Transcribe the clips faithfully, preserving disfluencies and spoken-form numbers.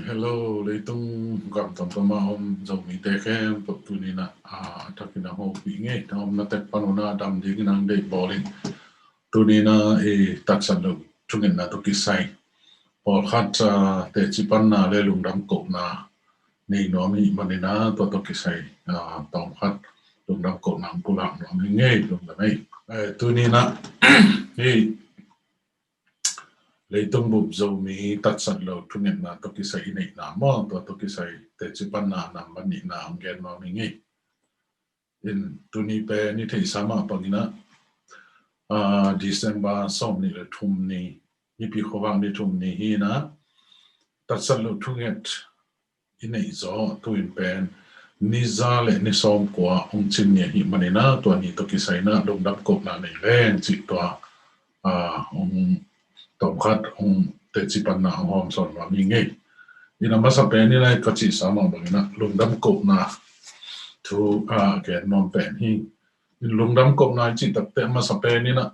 Hello, leitung gam tuamtuam a om Zomite khempeuh tuni-in ah, a, a thakin a hopih ing ei. Na omna tek pan un ah dam dingin ang deih bawl ing. Tuni-in ah i tatsat loh thungetna tawh kisai pawlkhat, a, teci panna le lungdam kohna nei nuam ahih manin ah tua tawh kisai, a, tawmkhat lungdam kohna ang pulak nuam ing ei, lungdam ei. Eh, tuni-in ah hih leitung bup Zomi tatsat loh thungetna tawh kisai i neihna maw, tua tawh kisai teci panna nambat nihna ang gen nuam ing ei. In tuni pen i theihsa mah bangin ah, a, December sawm nih le thum ni, Nipi khuavak ni thum ni hi-in ah tatsat loh thunget i neih zawh tu-in pen ni za le ni sawmkua hong cin ni ahih manin ah tua ni tawh kisai-in ah lungdam kohna nei leng cih tua, a, hong tawmkhat hong teci panna hong hawm sawn nuam ing ei. In a masa pen in ah ka cihsa mah bangin ah lungdam kohna thu, a, gen nuam pen hi. In lungdam kohna i cih takteh a masa pen in ah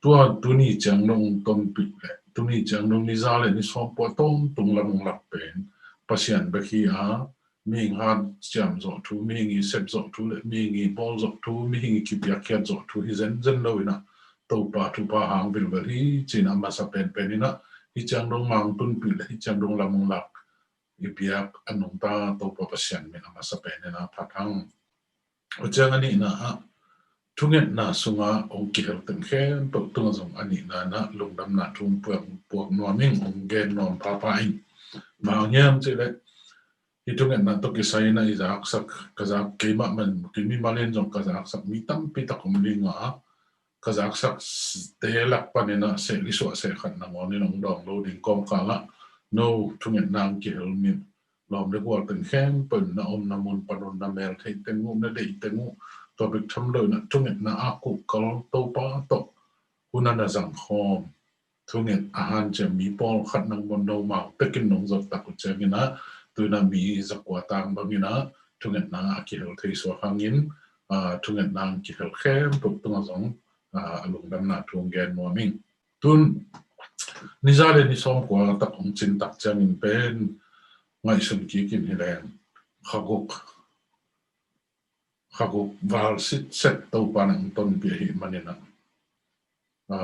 tua tuni ciang dong tonpih le tuni ciang dong ni za le ni sawmkua tawntung lam hong lak pen Pasian bek hi a, mihing hat ciam zawh thu, mihing i sep zawh thu le mihing i bawl zawh thu, mihing i kipiakkhiat zawh thu hi zenzen lo-in ah Topa thupha hang vilvel hi ci-in ah a masa penpen in ah hih ciang dong mang tunpih le hih ciang dong lam hong lak i biak a nungta Topa Pasian min a masa pen in ah phat hang. Tua ciang a nihna ah thungetna sungah hong kihel teng khempeuh tungah zong a nihna in ah lungdamna thu puak, puak nuam ing, hong gen nuam pahpah ing. Bang hang hiam cih leh hih thungetna tawh kisai-in ah i zaksak, ka zak keimah man, kei mimal in zong ka zaksak mi tampi tak om ding a, ka zaksak te lak panin ah seh li suah seh khat nangawn in hong dawng lo ding kawmkal ah no thungetna ang kihel mi lawm le gual teng khempeuh in na omna mun pan un na mel theih teng uh, na deih teng uh, tua bek tham lo-in ah thungetna a kuhkal Topa tawh hun a na zang khawm thunget a hanciam mi pawlkhat nang maw, nomau tekin nong zat tak uh ciangin ah tu-in ah mi zakua tang bangin ah thungetna a kihel thei suak hangin, a, thungetna ang kihel khempeuh tungah zong, a, a lungdamna thu hong gen nuam ing. Tun ni za le ni sawmkua tak hong cin tak ciangin pen ngaihsun kik in hi leng, khaguk, khaguk val sitset Topa in hong tonpih ahih manin ah, a,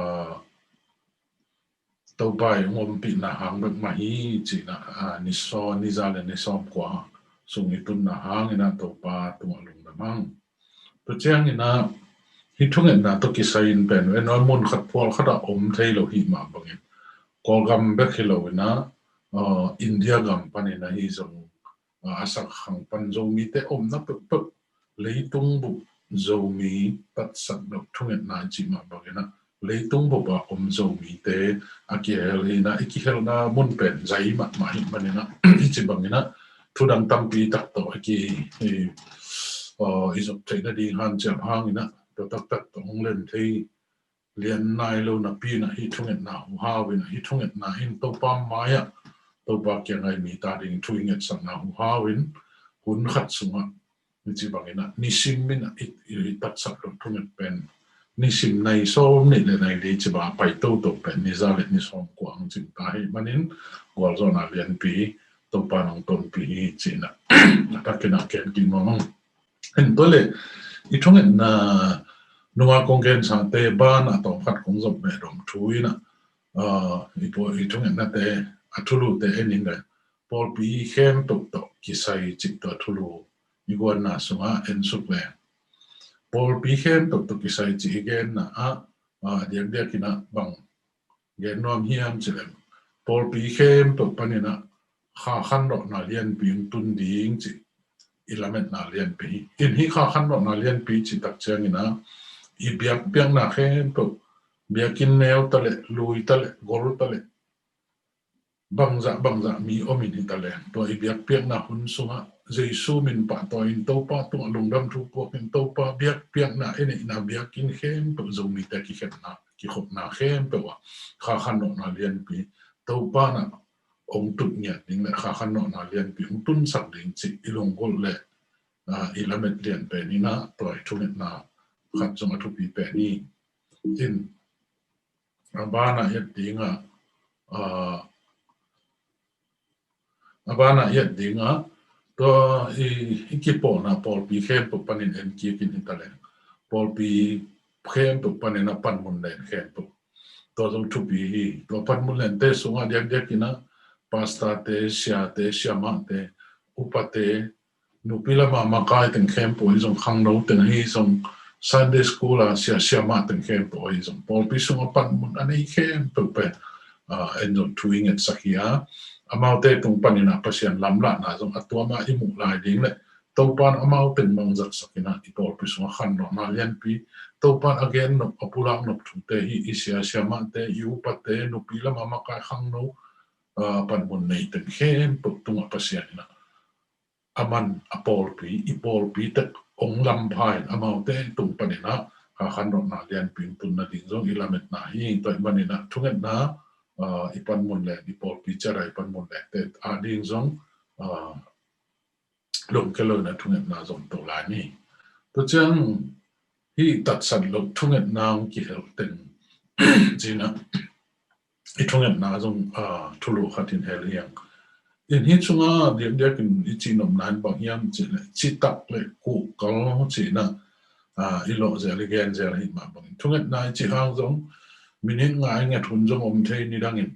Topa i hong ompihna hang bek mah hi ci-in ah, a, ni saw, ni za le ni sawmkua sung i tunna hangin ah Topa tungah lungdam hang. Tua ciangin ah hih thungetna tawh kisai-in pen en un, mun khat phual khat ah om thei lo hi mah bangin Kawlgam bek hi lo-in ah, a, India gam panin ah hih zong, a, a sak khang pan Zomite omna peuhpeuh leitung bup Zomi tatsat loh thungetna i cih mah bangin ah leitung bup a om Zomite a kihel hi-in ah i kihelna mun pen zai mahmah ahih manin ah i cih bangin ah thudang tampi tak tawh a ki, i, a, i zop theih nading hanciam hangin ah tua taktak tawh hong lem thei lian nai lo napi-in ah hih thungetna huhau in ah hih thungetna in Topa mai-ah Topa kiang ah i mit a ding thu i ngetsakna huhau in hun khat sungah ni ci bangin ah nisim in ah i, i tatsat loh thunget pen nisim nai sawm nih le nai li ci bang a pai toto pen ni za le ni sawmkua ang cin ta ahih manin gualzawhna lianpi Topa in hong tonpih hi ci-in ah a takin ah ken kik nuam ing. En tua leh i thungetna nunga kong gensate banah tawmkhat kong zop meh dong thu in ah, a, i pawl, i thungetnate, a thulute en in leh pawlpi khempeuh tawh kisai cih tua thulu i guanna sungah en suk leh pawlpi khempeuh tawh kisai cih i genna ah, a, diakdiak in ah bang gen nuam hiam cih leh pawlpi khempeuh panin ah kha khanlawhna lianpi hong tun ding cih i lametna lianpi hi. In hih kha khanlawhna lianpi cih tak ciangin ah i biakpiakna khempeuh, biakinn neu ta leh, lui ta leh, gol ta leh, bangzah bangzah mi om in hi ta leh tua i biakpiakna hun sungah Jesu min pahtawi in Topa tungah lungdam thu puak in Topa biakpiakna i neihna biakinn khempeuh Zomite kikhopna, kikhopna khempeuh ah kha khanlawhna lianpi Topa in ah hong tut ngiat ding leh kha khanlawhna lianpi hong tunsak ding cih i lunggulh leh, a, i lamet lian pen in ah tua i thungetna khat zong a thupi pen hi. In a banah i et ding ah, a, A banah i et dingah tua i, i kipawlna pawlpi khempeuh panin en kikin hi ta leng, pawlpi khempeuh panin a panmun len khempeuh, tua zong thupi hi. Tua panmun lente sungah diakdiakin ah pastorte, siate, siamahte, upate, nupi lama makai teng khempeuh ahi zong, khangno teng ahi zong, Sunday school a sia, siamah teng khempeuh ahi zong, pawlpi sungah panmun a nei khempeuh pen, ah, en zong thu i ngetsak hi a, amaute tung panin ah Pasian lamlahna zong a tuama i muh lai ding le Topan amau teng mangzatsakin ah i pawlpi sungah khanlawhna lianpi, Topan a gen nop, a pulak nop thute hi i sia, siamahte, i upate, nupi lama makai, khangno, ah, panmun nei teng khempeuh tungah Pasian in ah a man a pawlpi, i pawlpi tek ong lampha in amaute tung panin ah khanlawhna lianpi ong tun nading zong i lametna hi. Tua ahih manin ah thungetna, ah, i panmun len, i pawlpi ciat a i panmun lente ading zong, ah, lungke lo in ah thungetna zong to lai ni. Tua ciang hih tatsat lo thungetna ong kihel teng ci-in ah i thungetna zong, ah, thulu khat in hel hi hang. In hih sungah diakdiakin i cihnopna in bang hiam cih leh citak le kuhkal ci-in ah, ah, i lawh zel, i gen zel ahih mah bangin thungetna i cih hang zong minit nga i nget hun zong om thei, nidangin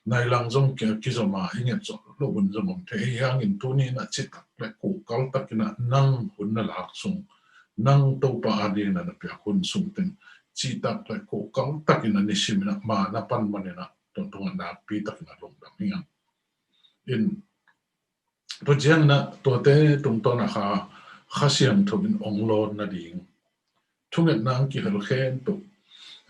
nai lang zong ki, kizom a i nget zawh loh hun zong om thei. Ahi hangin tuni in ah citak le kuhkal takin ah nang hun na lak sung, nang Topa adingin ah na piak hun sung teng citak le kuhkal takin ah nisimin ah ma na pan manin ah tua tungah nakpi takin ah lungdam hi hang. In tua ciangin ah tuate tungtawn ah Kha, Kha Siangtho in ong lawn nading thungetna ong kihel khempeuh,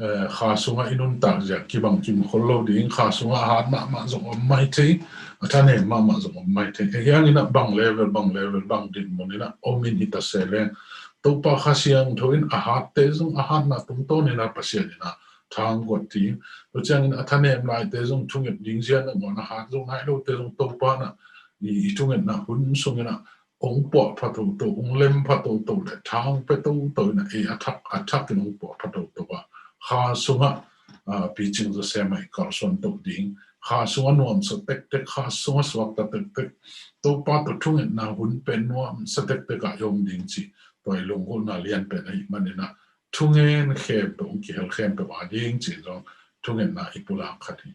eh, Kha sungah i nuntak zia kibang kim khol lo ding, Kha sungah a hat mahmah zong om mai thei, a thanem mahmah zong om mai thei. Ahi hangin ah bang level, bang level, bang dinmun in ah om in hi ta se leng, Topa Kha Siangtho in a hatte zong a hatna tungtawn in ah Pasian in ah tha ong guat ding. Tua ciangin a thanem laite zong thunget ding zia nangawn, a hat zong nai lote zong Topa in ah i, i thungetna hun sungin ah ong puahpha toto, ong lempha toto le tha ong pia toto in ah ei a thak, a thakin ong puahpha toto a, Kha sungah, ah, picing zawsem ah i kalsuan to ding, Kha sungah nuamsa tektek, Kha sungah suakta tektek, Topa tawh thungetna hun pen nuamsa tektek ah i om ding cih tua i lunggulhna lian pen ahih manin ah thungen khempeuh, ong kihel khempeuh ading ci-in zong thungetna i pulak khat hi.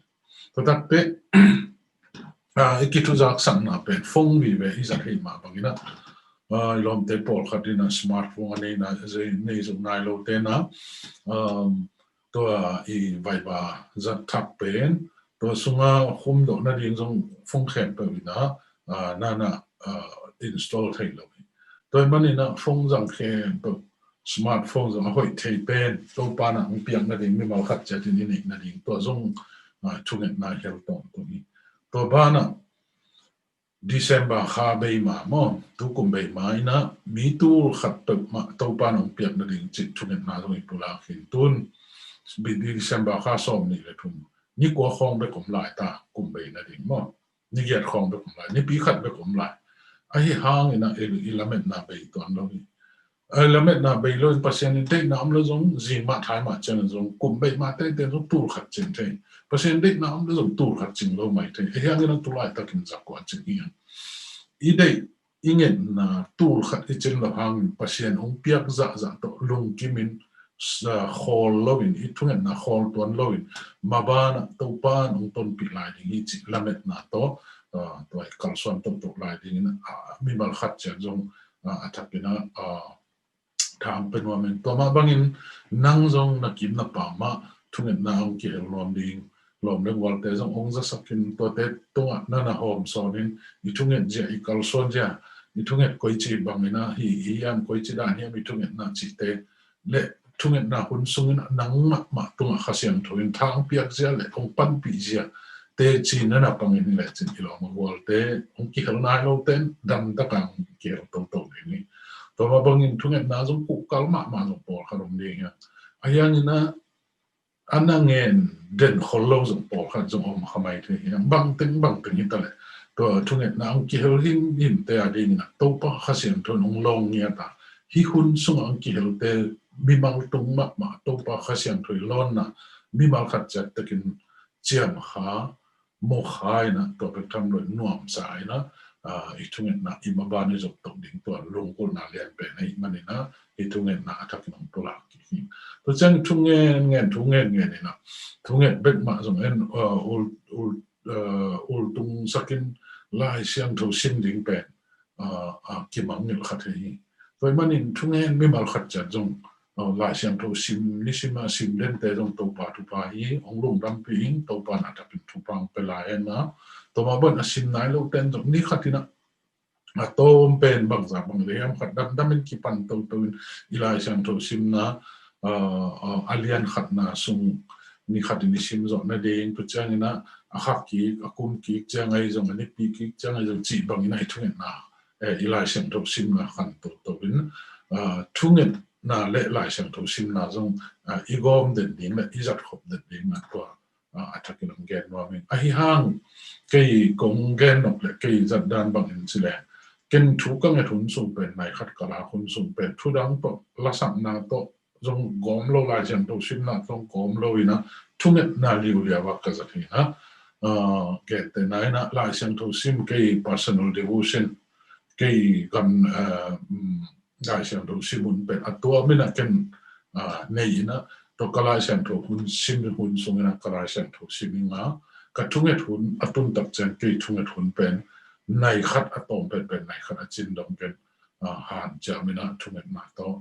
Tua takte, ah, i kithuzaksakna pen phone vive i zat ahih mah bangin ah, ah, i lawmte pawlkhat in ah smartphone a nei na, zei nei zong nai lote in ah, um, tua i Viber zat thak pen tua sungah khumdawh nading zong phone khempeuh in ah, ah, na na, ah, install thei lo hi. Tua ahih manin ah phone zang khempeuh, smartphone zong a hoih thei pen Topa in ah ong piak nading, mimal khat ciat in i neih nading, tua zong, ah, thungetna hel tawntung hi. Tua banah December kha bei ma maw, tukum bei ma in ah mi tul khat peuhmah Topa in ong piak nading cih thungetna zong i pulak hi. Tun December kha sawm nih le thum, ni kua khawng bek om lai ta kum bei nading maw, ni giat khawng bek om lai, nipi khat bek om lai. Ahi hangin ah i, i lametna bei tuan lo hi. A lametna bei lo in Pasian in deihna om lo zong, zing mah thai mah ciangin zong kum bei mah tengteng zong tul khat cing thei. Pasian deihna om lo zong tul khat cing lo mai thei. Ahi hangin ah tu laitakin zakua cing hi hang. I deih i ngetna tul khat i cin loh hangin Pasian ong piak zahzah tawh lungkimin, ah, khawl loin, i thungetna khawl tuan loin, maban ah Topa in ong tonpih lai ding hi cih lametna tawh, ah, tua i kalsuan toto lai dingin, ah, mimal khat ciat zong, ah, a thakin ah, ah, tha ong pia nuam in. Tua mah bangin nang zong na kim na pam ah thungetna ong kihel nuam ding lawm le gualte zong ong zasak in, tuate tungah na na hawm sawn in, i thunget zia, i kalsuan zia, i thunget koici bangin ah hi hiam, koici dan hiam i thungetna cihte le thungetna hun sungin ah nang mahmah tungah Kha Siangtho in tha ong piak zia le ong panpih zia teci na na pang in hi lecin i lawm a gualte ong kihel nai lote in damtak a ong kihel toto ding hi. Tua mah bangin thungetna zong kuhkal mahmah zong pawlkhat om ding hi. Ahi hangin ah a na ngen den khol lo zong pawlkhat zong om kha mai thei hi. Bangteng bangteng hi ta leh tua thungetna ong kihel himhimte adingin ah Topa Kha Siangtho in ong lawng ngiat a, hih hun sungah ong kihelte mimal tung mahmah Topa Kha Siangtho i lawnna mimal khat ciat takin ciam kha, mawkha in ah, tua bek tham lo in nuamsa in ah, ah, i thungetna i maban i zop tok ding tua lunggulhna lian pen ahih manin ah, i thungetna a thakin hong pulak kik hi. Tua ciang thu ngen ngen, thu ngen ngen in ah, thunget bek mah zong en, ah, ul, ul, ah, ultung sakin Lai Siangtho sim ding pen, ah, ah, kimangngilh khat hi hi. Tua ahih manin thu ngen mimal khat ciat zong, ah, Lai Siangtho sim, nisim a sim dente zong Topa thupha hi, hong lungdampih ing, Topa in a thakin thupha hong pia lai hen ah, tua mah bangin a sim nai lo ten zong ni khat in ah, a tawm pen bangzah bang lei hiam khat damdam in kipan toto in i Lai Siangtho simna, ah, ah, a lian khatna sung ni khat in i sim zawh nading, tua ciangin ah a khak kik, a kum kik ciang ahi zong, a nipi kik ciang ahi zong cih bangin ah i thungetna, eh, i Lai Siangtho simna khan toto in, ah, thungetna le Lai Siangtho simna zong, ah, i gawm den ding le i zatkhop den ding na tua, ah, a thakin hong gen nuam ing. Ahi hang, kei kong gen nop le kei zat dan bangin ci leng, ken thu ka nget hun sung pen, nai khat ka lak hun sung pen, thu dang tawh, lasakna tawh zong gawm lo, Lai Siangtho simna zong gawm lo in ah, thungetna liuliau ah ka zat hi in ah, ah, gentehna in ah, Lai Siangtho sim kei personal devotion, kei gam, ah, um, Lai Siangtho sim hun pen a tuam in ah ken, ah, nei in ah, tua ka Lai Siangtho hun sim hun sung in ah ka Lai Siangtho sim ing a, ka thunget hun a tun tak ciang kei thunget hun pen nai khat a tawm pen pen nai khat a cin dong ken, ah, hanciam in ah thungetna tawh,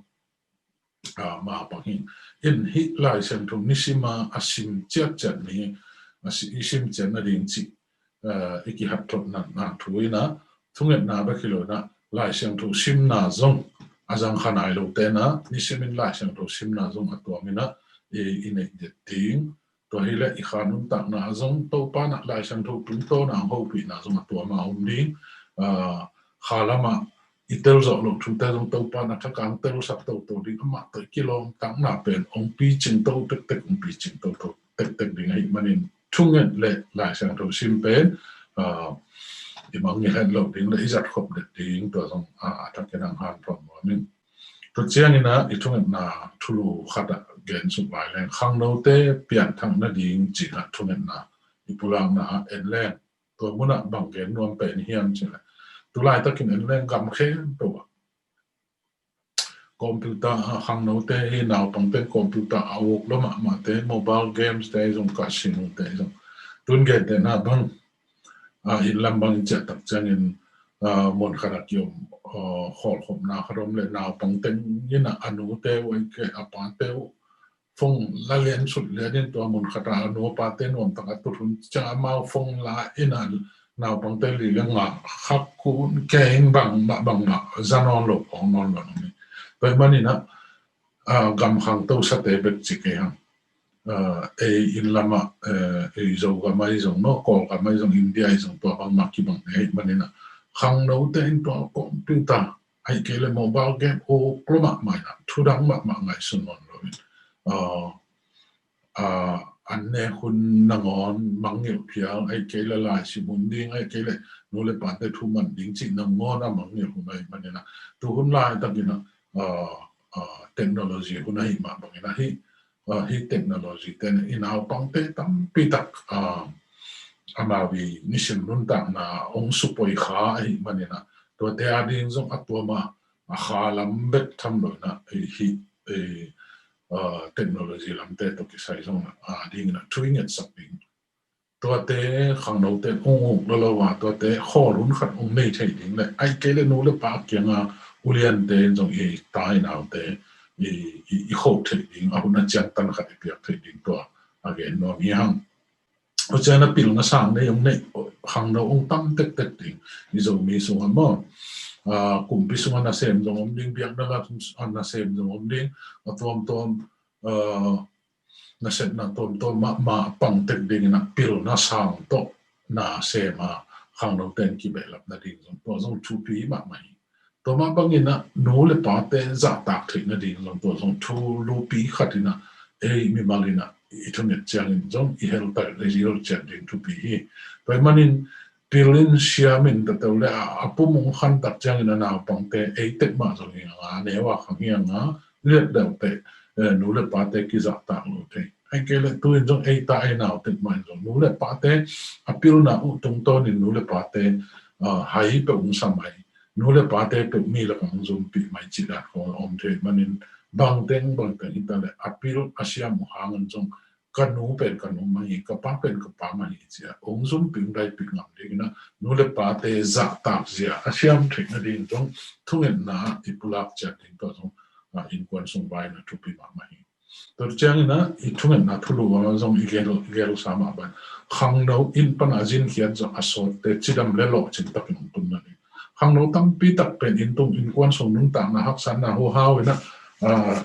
ah, mapang hi. In hih Lai Siangtho nisim a a sim ciatciat ni, a si, i sim ciat nading cih, ah, i kihat thotna na thu in ah, thungetna bek hi lo in ah, Lai Siangtho simna zong a zang kha nai lo ten ah, nisim in Lai Siangtho simna zong a tuam in ah, i, i neih det ding. Tua hi leh i kha nuntakna ah zong Topa in ah Lai Siangtho tungtawn ah hong hopihna zong a tuam a om ding. Ah, kha lam ah i tel zawh loh thute zong Topa in a thakang telsak toto ding, amah tawh i kilawmtatna pen hong picing to tektek, hong picing toto tektek ding ahih manin thunget le Lai Siangtho sim pen, ah, i mangngilh het loh ding le i zatkhop det ding tua zong, ah, a thakin hong hanthawn nuam ing. Tua ciangin ah i thungetna thulu khat ah gen suk lai leng, khangnote pianthak nading ci-in ah thungetna i pulakna ah en leng, tua mun ah bang gen nuam pen hiam cih leh, tu laitakin en leng gam khempeuh ah computer, ah, khangnote hi, naupangte computer a uk lua mahmahte, mobile games te zong, casino te zong, tun gentehna bang, ah, inn lam bang i ciah tak ciangin, ah, mun khat ah kiom, ah, khawlkhopna khat om leh naupang teng in ah a nute uh, a pate uh phone la lian sut lian in tua mun khat ah a nu a pate nuamtak a tut hun ciang amau phone la in ah naupangte li le nga khak kun keng bangmah bangmah za nawn lo, phawng nawn lo hi. Tua ahih manin ah, ah, gam khangtosate bek ci kei hang. Ah, ei inn lam ah, eh, ei Zogam ahi zong, no, Kawlgam ahi zong, India ahi zong, tua bangmah kibang ahih manin ah khangnote in tua computer ahih kei leh mobile game uk lua mahmah in ah, thu dang mahmah ngaihsun nawn lo in, ah, ah, an nek hun nangawn mangngilh phial, ahih kei leh laisim hun ding, ahih kei leh nu le pate thu man ding cih nangawn a mangngilh hun ahih manin ah, tu hun laitakin ah, ah, ah, technology hun ahih mah bangin ah, hih, ah, hih technology ten i naupangte tampi tak, ah, amau i nisim nuntakna hong supoi kha ahih manin ah, tuate a ding zong a tuam a, a kha lam bek tham lo in ah, hih, hih, ah, technology lamte tawh kisai zong ah, a dingin ah thu i ngetsak ding. Tuate khangnote hong uk lua lo a, tuate khawl hun khat hong nei thei ding le, ahih kei leh nu le pa kiang a uliante in zong i ta i naute i, i, i khop thei ding, a hun a ciangtan khat i piak thei ding tua a gen nuam hi hang. Tua ciang a pilna sang nei hong neih khangno hong tam tektek ding i Zomi sungah maw. Ah, kumpi sungah nasem zong om ding, biakna lam ah nasem zong om ding, a tuamtuam, ah, nasepna tuamtuam mahmah pang tek dingin ah pilna sang tawh nasem a khangnote in kibehlap nading zong, tua zong thupi mahmah hi. Tua mah bangin ah nu le pate zahtak theih nading zong, tua zong thulupi khat in ah, ei mimal in ah i thunget ciangin zong i hel ta, i hel ciat ding thupi hi. Tua ahih manin pil in siam in, tua tawh le a, a pum hong khan tak ciangin a naupangte ei tek mah zong hi hang a, a neu a khang hi hang a, liat deuh teh, eh, nu le pate kizahtak lo thei. Ahih kei leh tu in zong ei ta ei nau tek mah in zong nu le pate a pilna uh tungtawnin nu le pate, ah, hai peuh hong sa mai, nu le pate peuh mi lakah hong zumpih mai cih dan khawng a om thei manin bangteng bangteng hi ta leh a pil a siam uh hangin zong ka nu pen ka nu mah hi, ka pa pen ka pa mah hi ci-a hong zumpih hong daipih ngam dingin ah nu le pate zahtak zia a siam theih nading zong thungetna ah i pulak ciat ding tawh zong, ah, innkuan sung vai in ah thupi mahmah hi. Tua ciangin ah i thungetna thulu ah zong i gel, i gelsa mah bang khangno inn pan a zinkhiat zong a sawtte cidam le lawhcing takin hong tunna ding. Khangno tampi tak pen inn tung innkuan sung nuntakna haksatna huhau in ah, ah,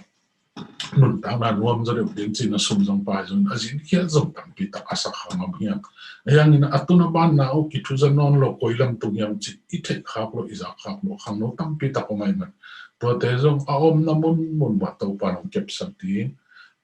nuntakna nuam zaw deuh ding ci-in a sum zong pai zong a zinkhiat zong tampi tak a sak kha ngam hi hang. Ahi hangin a tun a banna uh kithuza nawn lo koi lam tung hiam cih i theih khak lo i zak khak lo khangno tampi tak om ahih man tuate zong a omna munmun uah Topa in hong kepsak ding,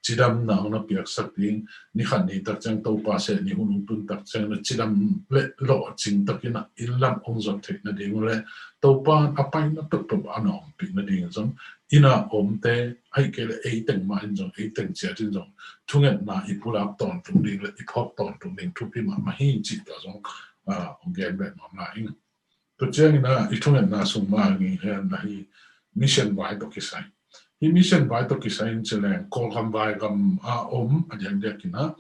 cidamna hong na piaksak ding, ni khat ni tak ciang Topa seh ni hun hong tun tak ciang na cidam le lawhcing takin ah inn lam hong zot theih nading le Topa in a paina peuhpeuh ah na ompih nading zong inn a omte ahih kei leh ei teng mah in zong ei teng ciat in zong thungetna i pulak tawntung ding le i phawk tawntung ding thupi mahmah hi cih tua zong, ah, hong gen beh nuam lai ing. Tua ciangin ah i thungetna sung mah ngi hen ahi mission vai tawh kisai. Hih mission vai tawh kisai in ci leng Kawlgam vai gam a om a diakdiak in ah,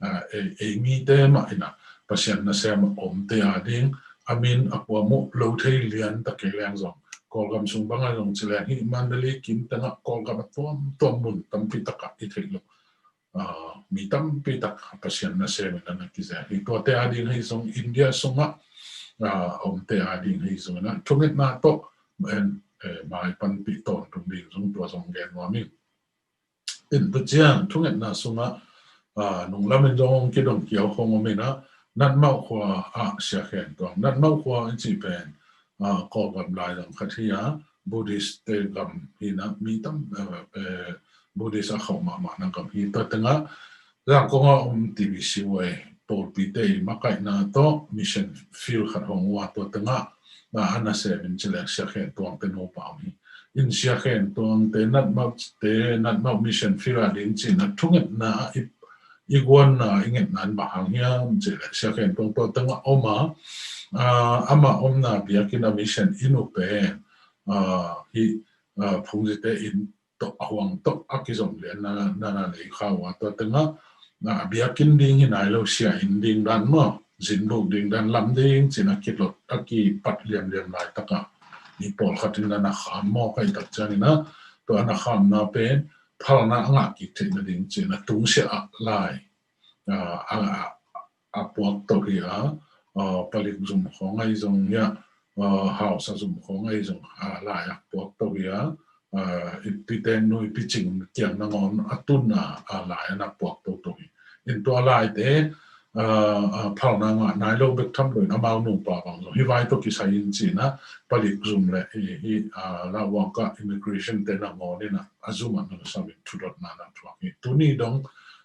ah, ei, ei mite mah in ah Pasian nasem a omte a ding a min a kuam uh lo thei lian ta kei leng zong Kawlgam sung bang a zong ci leng hih Mandalay kim tengah Kawlgam a tuamtuam mun tampi takah i theih lo, ah, mi tampi tak Pasian nasem in a na kizel hi. Tuate a ding hi zong India sungah, ah, omte a ding hi zong in ah thungetna tawh en, eh, mai panpih tawntung ding zong tua zong gen nuam ing. In tua ciang thungetna sungah, ah, nunglam in zong kidong kiau khong om in ah Natmauh khua ah Sia Khen Tuang. Natmauh khua i cih pen, ah, Kawlgam lai zong khat hi a, Buddhist te gam hi in ah mi tam, eh, eh, Buddhist a khauh mahmah na gam hi. Tua tengah Zangkong a om T B C Y pawlpite i makaihna tawh mission field khat hong uh a tua tengah, na a nasem in ci leng Sia Khen Tuang te nupa om hi. In Sia Khen Tuang te Natmauh te Natmauh mission field a ding ci-in ah thungetna i, i guanna i ngetna in bang hang hiam ci leng Sia Khen Tuang tua tengah om a, ah, amah omna biakinn a mission inn uh pen, ah, hih, ah, phungzite inn tawh a huang tawh a kizom lian na, na, na lei kha uh a tua tengah, na biakinn ding hi nai lo sia inn ding dan maw, zinbuk ding dan lam ding ci-in a kilot a kipat liamliam laitakah mi pawlkhat in na na kham mawk ahih tak ciangin ah tua na khamna pen phalna a ngah kik theih nading ci-in a tungsiah ah lai, ah, a, a, a puak to hi a, ah, palik zum khawng ahi zong hi a, ah, hausa zum khawng ahi zong, ah, lai a puak to hi a, ah, i piteng nu i picing kiang nangawn a tun a, ah, lai a na puak toto hi. In tua laite, ah, ah, phalna ngah nai lo bek tham lo in amau nupa bang zong hih vai tawh kisai in ci-in ah palik zum le hi, hi, ah, lauhuaka immigration te nangawn in ah a zum ah na sam in thudotna na thuak hi. Tuni dong,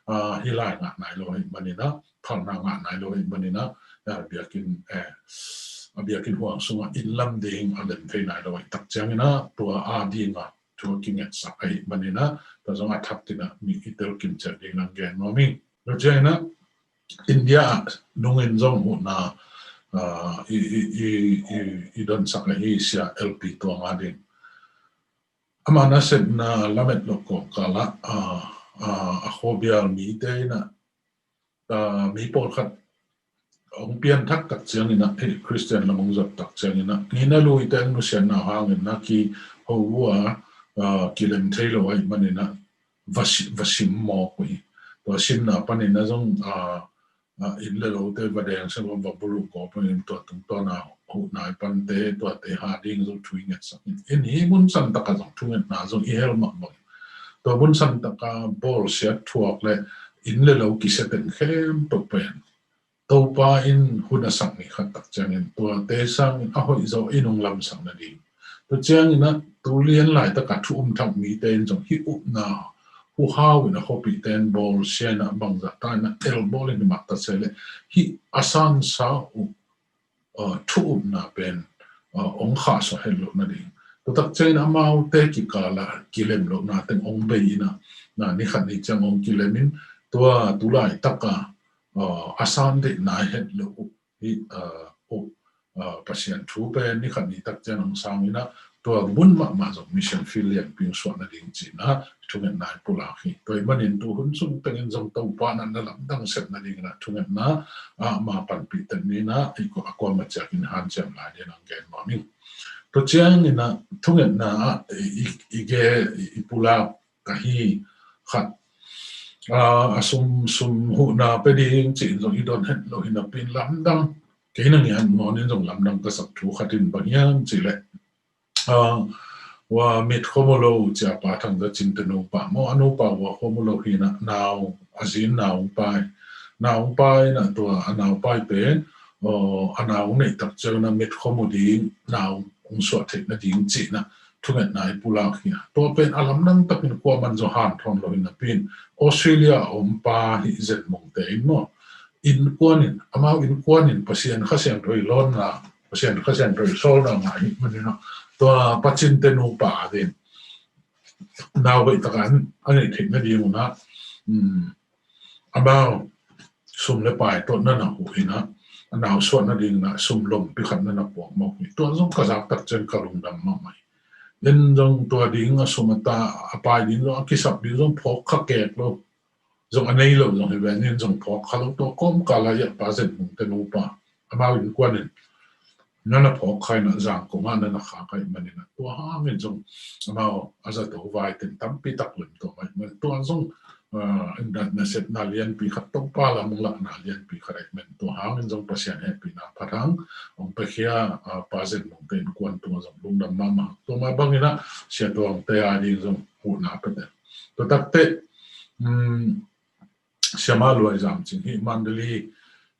ah, hih lai ngah nai lo ahih manin ah phalna ngah nai lo ahih manin ah, ah, biakinn, eh, a biakinn huang sungah inn lam ding a lem thei nai lo ahih tak ciangin ah tua a ding a thu a kingetsak ahih manin ah tua zong a thak tin ah mi i telkim ciat ding nang gen nuam ing. Tua ciangin ah India ah nungin zong huhna, ah, i, i, i, i, i donsak ahi Sia L P Tuang a ding. Amah nasepna lamet lo kawmkal ah, ah, ah, a khuabial mite in ah, ah, mi pawlkhat hong pianthak tak ciangin ah, eh, Khristian lam hong zot tak ciangin ah, ngeina luite hong nusiatna hangin ah kiho uh a, ah, kilem thei lo ahih manin ah va si-, va sim mawk uh hi. Tua simna panin ah zong, ah, ah, inn le lote va deng sia va buluh kawp in tua tungtawn a huhna i pante tuate ha ding zong thu i ngetsak in. In hih mun san takah zong thungetna zong i hel mahmah in. Tua mun san takah bawlsiat thuak le inn le lo kisia teng khempeuh pen Topa in hun a sak ni khat tak ciangin tuate sangin a hoih zaw in hong lamsak nading. Tua ciangin ah tu lian laitakah thu um thak mite in zong hih upna huhau in a khuapihte in bawlsia in ah bangzah ta in ah elbawl in hi mah ta se leh hih a sansa uh, uh, thu upna pen, uh, hong khahsuah het loh nading. Tua tak ciangin amaute kikal ah kilem lohna teng hong bei in ah, na ni khat ni ciang hong kilem in Tua tulaitak a, uh, a san deih nai het lo uh hi, uh, uh, uh, Pasian thu pen ni khat ni tak ciang hong sang in ah, tua mun mahmah zong mission field lianpi hong suah nading ci-in ah thungetna i pulak hi. Tua ahih manin tu hun sung tengin zong Topa in ah na lamdang sep nadingin ah thungetna, uh, ama panpih tek ni in ah i kua, a kuamah ciangin hanciam lai dingin hong gen nuam ing. Tua ciangin ah thungetna ah i, i, i gen, i, i pulak ka hi khat. Ah, a sum, sum huhna pia ding ci-in zong i don het lo hi napi in lamdang, kei na ngiat nawn in zong lamdang ka sak thu khat in bang hiam cih leh, ah, Hua Mit Khua Mu Lo ci-a Pa Thang Za Cin te nupa maw, a nupa Hua Khua Mu Lo hi in ah nau, a zi in nau hong pai. Nau hong pai in ah tua a nau pai pen, aw, a nau hong neih tak ciangin ah mit khua mu ding, nau hong suah theih nading ci-in ah thungetna i pulak hi a. Tua pen a lamdang takin kuaman zong hanthawn lo hi napi in Australia a om pa hi Zen Mung te in maw, innkuan in, amau innkuan in Pasian Kha Siangtho i lawnna, Pasian Kha Siangtho i sawlna ngah hi manin ah tua Pa Cin te nupa a ding nau hoih takin a neih theih nading un ah, um, amau sum le pai tawh na na huh in ah, a nau suah nadingin ah sum lompi khat na na puak mawk hi. Tua zong ka zak tak ciang ka lungdam mahmah hi. En zong tua ding a sum a ta, a pai ding zong, a kisap ding zong phawk kha kek lo. Zong a nei lo zong hi ven in zong phawk kha lo, tua kawmkal ah i a Pa Zen Mung te nupa, amau innkuan in na na phawk kha in ah Zangkong ah na na khak ahih manin ah tua hangin zong amau a zato vai ten tampi tak lem tua mai. Tua zong, ah, na, nasepna lianpi khat, Topa lam hong lakna lianpi khat ahih manin tua hangin zong Pasian hehpihna phat hang hong piakhia, ah, Pa Zen Mung te innkuan tungah zong lungdam mahmah. Tua mah bangin ah Sia Tuang te a ding zong huhna pia te. Tua tak teh, um, Siama Luai Zam Cing hi, Mandalay,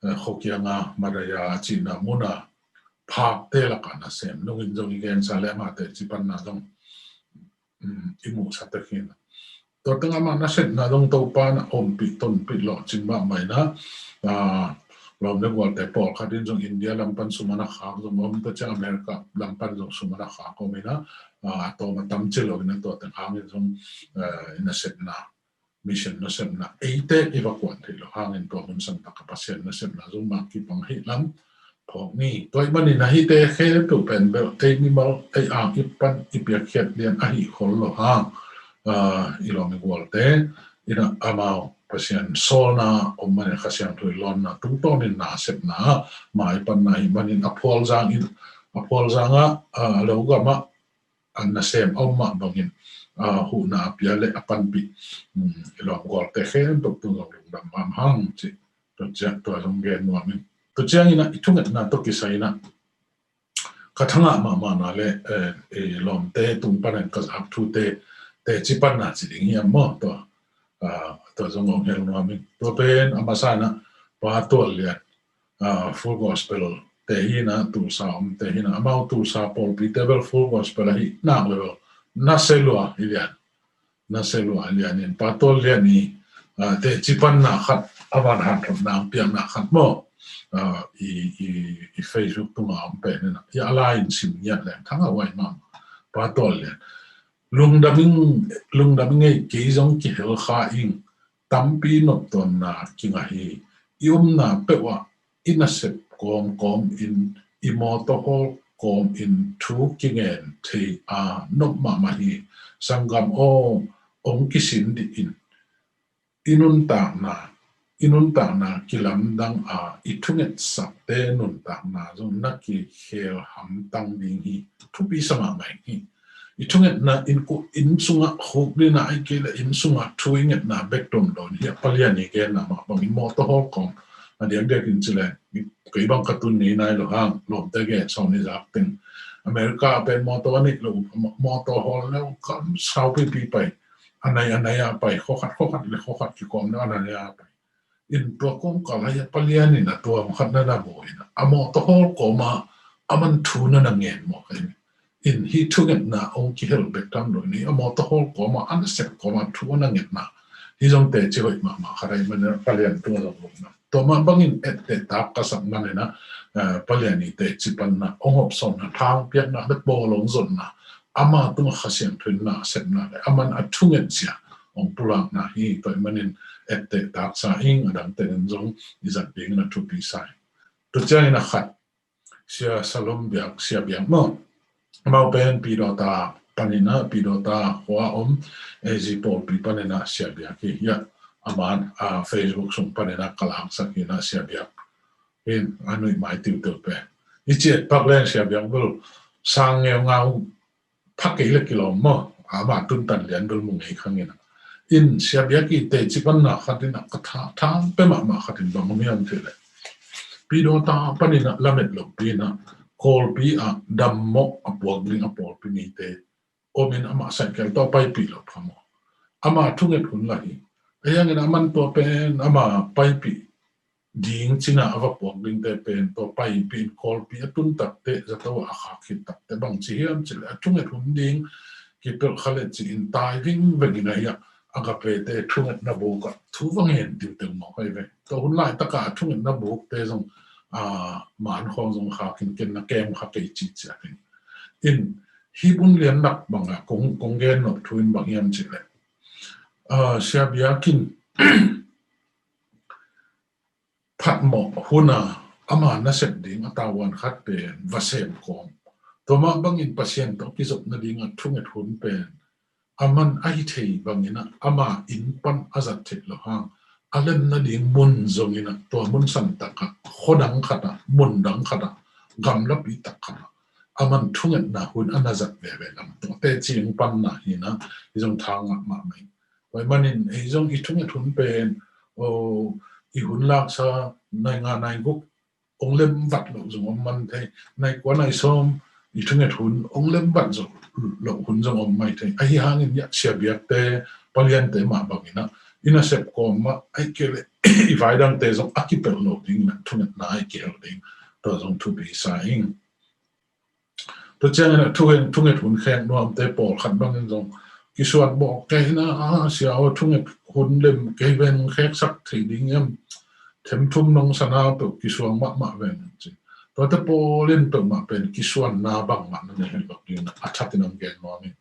eh, khua kiang a Madaya a cihna mun a phakte lakah nasem, nungin zong i gensa leh amah teci panna zong, um, i muhsa tek hi in ah. Tua teng amah nasepna zong Topa in ah ompih tonpih lawhcing mahmah in ah, ah, lawm le gualte pawlkhat in zong India lam pan sum a na khak zong om, tua ciang America lam pan zong sum a na khak om in ah, ah, a tawm a tam ci lo in ah tua teng hangin zong, eh, i nasepna mission nasepna eite i va kuan theih loh hangin tua hun santak a Pasian nasepna zong mah kipang hi lam phawk ni. Tua ahih manin ah hihte khempeuh pen bel ei mimal, ei ang i pan i piakkhiat lian ahi khol loh hang, ah, i lawm i gualte in ah amau Pasian sawlna om manin, Kha Siangtho i lawnna tungtawnin nasepna ah mai panna ahih manin a phualzang in, a phualzang ah, ah, lo gam ah a nasem a om mah bangin, ah, huhna a pia le a panpih, um, i lawm gualte khempeuh tung zong lungdam mahmah hang ci. Tua ciang, tua zong gen nuam ing. Tua ciangin ah i thungetna tawh kisai in ah ka thangah mahmahna le, eh, i lawmte tung panin ka zak thute teci panna ci ding hiam maw? Tua, ah, tua zong hong hel nuam ing. Tua pen a masa in ah Pa Tual Lian, ah, Full Gospel te hi in ah, Tulsa om te hi in ah, amau Tulsa pawlpi te bel Full Gospel ahi nak le bel nasia lua hi lian, nasia lua hi lian in Pa Tual Lian i, ah, teci panna khat, a van hanthawnna piakna khat maw, ah, i, i, i Facebook tungah om pen in ah, i a lai in sim ngiat leng thangah huai mahmah. Pa Tual Lian, lungdam ing, lungdam ing ei, kei zong kihel kha ing, tampi noptuamna kingah hi. I omna peuh ah i nasep kawmkawm in, i mawtaw hawl kawm in thu kingen thei a nop mahmah hi. Sanggam aw, hong kisin dih in. I nuntakna, i nuntakna kilamdang a, i thungetsakte nuntakna zong na kikhel hamtang ding hi. Thupi sa mahmah hi. I thungetna inn, inn sungah khukdina, ahih kei leh inn sungah thu i ngetna bek dom lo in, hi a Pa Lian i genna mah bangin mawtaw hawl kawm, a diakdiakin ci leng kei bang ka tun ngei nai lo hang, lawmte gen sawn i zak teng. America pen mawtaw a neih lo, mawtaw hawl le kam saupipi pai, a nai a nai a pai, khua khat khua khat le khua khat kikawm le a nai a pai. In tua kawmkal ah hi a Pa Lian in a tua khat na na bawl in a, a mawtaw hawl kawm ah a man thu na na ngen mawk hi. In hih thungetna hong kihel bek tham lo in, a mawtaw hawl kawm ah, a nasep kawm ah thu a na ngetna hi zong teci hoih mahmah khat ahih manin Pa Lian tungah zong lungdam. Tua mah bangin etteh tak ka sak manin a, eh, Pa Lian i teci panna, hong hopsawnna, thang piakna, bek bawl hong zonna, ama tungah Kha Siangtho in nasepna le a man a thunget zia hong pulakna hi. Tua ahih manin etteh taksa ing, a dangte in zong i zat dingin a thupi sa ing. Tua ciangin a khat, Sia Salom Biak, Sia Biak maw. Amau pen Pidawta panin a, Pidawta khua om, A Z pawlpi panin a Sia Biak hi. Ya, aman, a, Facebook sung panin a ka laksak hi a Sia Biak. Hin, a nuih mai tiutiu pen. I ciat pak leng Sia Biak bel sang ngeungau pha kei le kilawm maw. Ama tuntan lian bel mu ngei khang in a. In Sia Biak i teci panna khat in a ka tha, thang pe mahmah khat in bang om hiam cih leh, Pidawta panin a lamet lopi in a, Kawlpi ah dammawh a puak ding a pawlpi mite om in, amah saikel tawh paipih loh phamawh. Ama thunget hun lah hi. A hiangin a man tua pen ama paipih ding cina a va puak dingte pen tua paipih in Kawlpi a tun takte, zato a khak khit takte bang ci hiam cih leh a thunget hun ding kipelh kha le ci in tai vingveng in a hi a, Agapete thungetna buk ah thu va ngen tiutiu mawk hi ve. Tua hun laitak a thungetna bukte zong, a, man khawng zong khak in ken na kem kha kei ci ciat in. In, hih bun lian nak bang a kong, kong gen nop thu in bang hiam cih leh, a, Sia Biak in phatmawh hun a ama nasep ding a tavuan khat pen va sem kawm. Tua mah bangin Pasian tawh kizop nading a thunget hun pen a man a hi thei bangin a, ama inn pan a zat theih loh hang, a lem nading mun zongin a, tua mun santak ah, khua dang khat ah, mun dang khat ah, gamlapi tak khat ah, a man thungetna hun a na zat veve lam tawh teci ing panna hi a, hi zong thangah mahmah ing. Tua ahih manin ei zong i thunget hun pen, o, i hun laksa nai nga nai guk ong lem vat loh zong om man thei. Nai kua nai sawm i thunget hun ong lem vat zong loh hun zong om mai thei. Ahi hangin hiah Sia Biakte, paliante mah bangin a, i nasep kawm mah, ahih kei leh i vai dangte zong a kipelh lo ding in a, thungetna a kihel ding. Tua zong thupi sa ing. Tua ciangin a thungen, thunget hun khek nuamte pawlkhat bangin zong kisuan bawk kei hi a, a, sia aw, thunget hun lem kei ven, kheksak thei ding hiam, themthum nong sa na peuh kisuang mahmah ven ci. Tuate pawl in peuhmah pen kisuanna bangmah na nei hi lo ding a, a that in hong gen nuam ing.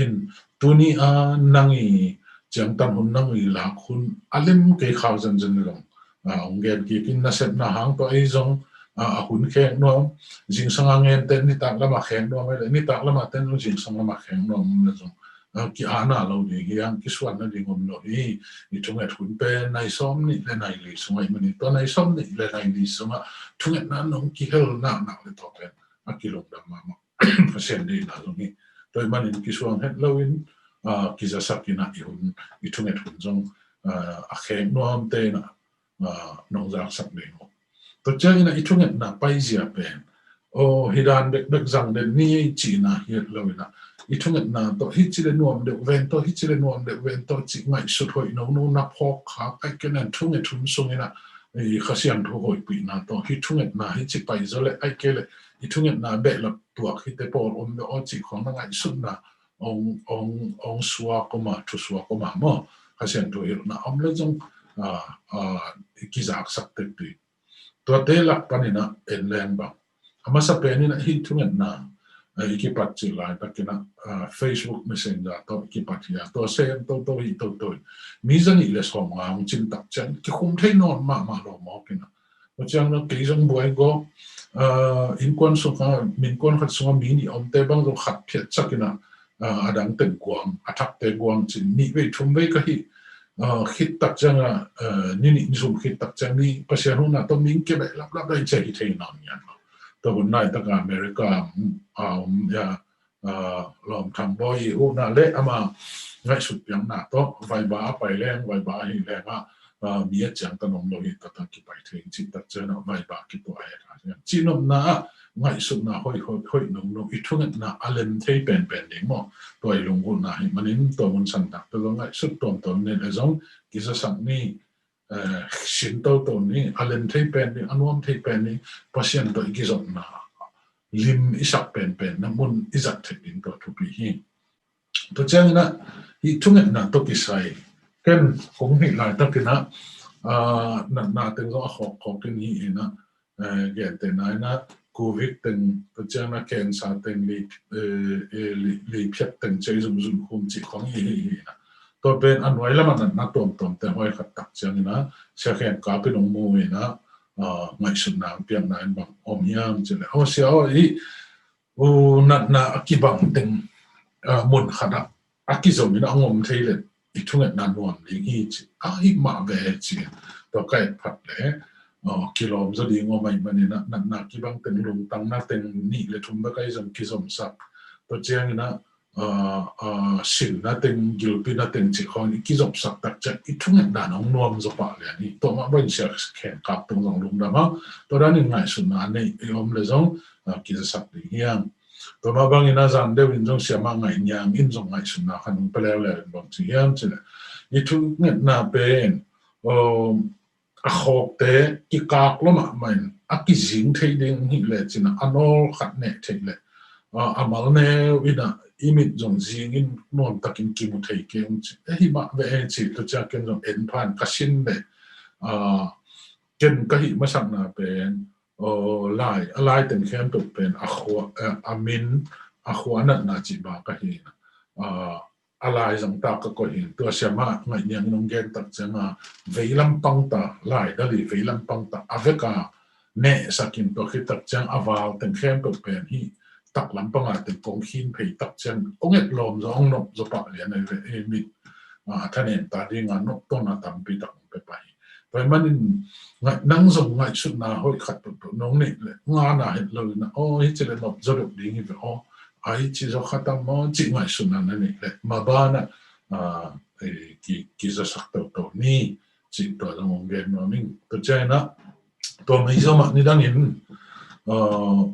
In, tuni a nang i ciangtan hun, nang i lak hun a lem kei khau zenzen hi lo. A, hong gen kik in, nasepna hang tawh ei zong, a, a hun khek nuam, zingsang a ngente nitak lam a khek nuam, ei le nitak lam a ten zong zingsang lam a khek nuam le zong, a, ki-ana lo ding hi hang, kisuan nading om lo hi. I thunget hun pen nai sawm nih le nai li sung ahih manin, tua nai sawm nih le nai li sungah thungetna nong kihel naknak le tua pen a kilungdam mahmah. Pasian deihna zong hi. Tua ahih manin kisuang het loin, a, kizasak in a, i hun, i thunget hun zong, a, a khek nuamte in a, a, nong zaksak ding uh. Tua ciangin a i thungetna paizia pen, aw, hi dan bekbek zang den ni cihna hi het lo in a, i thungetna tawh hih ci le nuam deuh ven tawh, hih ci le nuam deuh ven tawh cih ngaihsut hoih nono na phawk kha, ahih kei leh thunget hun sungin a, i Kha Siangtho hoihpihna tawh hih thungetna hih ci pai zaw leh, ahih kei leh i thungetna behlap tuak hite pawl om deuh aw cih khawng na ngaihsutna ong, ong, ong suak om a, thu suak om a maw. Kha Siangtho hilhna om le zong, a, a, i kizaksak tektek. Tuate lak panin a en leng bang, a masa pen in a hih thungetna, a, i kipat cih laitak in a, a, Facebook Messenger tawh i kipat hi a, tua sem toto hi toto hi. Mi za nih le sawmnga hong cin tak ciang kikhum thei nawn mahmah lo mawk in a. Tua ciang na kei zong buai gawp, a, innkuan sungah, innkuan khat sungah mi nih omte bang zong khat phiatsak in a, a, a dang teng guang, a thakte guang cin, nih vei thum vei ka hih, a, khit tak ciang a, a, ni nih ni sum khit tak ciang mi Pasian huhna tawh mi kibehlap lap dai cia hi thei nawn ngian lo. Tua hun laitak a America, a, om, ya, a, lawm thang bawi i huhna le ama ngaihsut piakna tawh vaiba a pai leng, vaiba a hi leng a, a, mi a ciangtan om lo hi, tua tawh kipai thei cih tak ciang a vaiba kituah het a hian. Cihnopna ah ngaihsutna hoih, hoih, hoih nono, i thungetna a lem thei penpen ding maw. Tua i lunggulhna hi manin tua mun santak tua zong ngaihsut tuamtuam nei le zong kizasak ni, eh, sin toto ni, a lem thei pen ni, a nuam thei pen ni, Pasian tawh i kizopna lim i sak penpen na mun i zat theih ding tua thupi hi. Tua ciangin a, hih thungetna tawh kisai, ken kong hih laitakin a, a, natna teng zong a khawkkhawk in hi in a, eh, gentehna in a, covid teng, tua ciangin a cancer teng, li, eh, eh, li, liphiat teng cia i zumzum khum cih khawng hi hi hi in a. Tua pen a nuai lamah natna tuamtuam te hoi khat tak ciangin ah Sia Khen Kap in hong mu in ah, ah, ngaihsutna hong piakna in bang om hiam cih leh, aw Sia aw, i u natna a kibang teng, ah, mun khat ah a kizom in ah hong om thei leh i thungetna nuam ding hi ci. Ahi mah ve ci. Tua ka et phat leh, ah, kilawm zaw ding om ahih manin ah natna kibang teng, lungtang na teng nih le thum bek ahi zong kizomsak. Tua ciangin ah, ah, ah, sin na teng, gilpi na teng cih khawng i kizopsak tak ciang i thungetna hong nuam zaw pah lian hi. Tua mah bangin Sia Khen Kap tung zong lungdam a, tua danin ngaihsutna nei i om leh zong, ah, kizasak ding hiam. Tua mah bangin ah zan deuh in zong Siamah Ngaih Niang in zong ngaihsutna khat hong pia leuleu in bang ci hiam cih leh, i thungetna pen, um, a khawkte kikak lua mahmah in a kizing thei ding hi leh cin ah a nawl khat neh thei leh, ah, a mal neu in ah i mit zong zing in nuamtakin kimu thei kei ung ci. Ahi mah ve ci. Tua ciang ken zong en phan ka sin leh, ah, ken ka hih masakna pen, aw, lai, a lai teng khempeuh pen a khua, eh, a min, a khua natna cih bang ka hi. Ah, a lai zang ta ka koih hi. Tua Siamah Ngaih Niang in hong gen tak ciang a, veilam pang ta, lai dal i veilam pang ta a vek a nehsak in, tua khit tak ciang a val teng khempeuh pen hih taklam pang a teng kong khin phei tak ciang hong et lawm zaw, hong nop zaw pah lian ahi ve. Ei mit, ah, thanem ta ding a noptawn a tampi tak hong pia pah hi. Tua ahih manin ngai-, nang zong ngaihsutna hoih khat peuhpeuh nong neih leh ngana het lo in ah, aw, hi ci leh nop zaw deuh ding hi ve aw, ahi ci zaw khat a maw cih ngaihsutna na neih leh maban ah, ah, eh, ki, kizasak toto ni cih tua zong hong gen nuam ing. Tua ciangin ah, tua mah hi zaw mah nidangin, ah,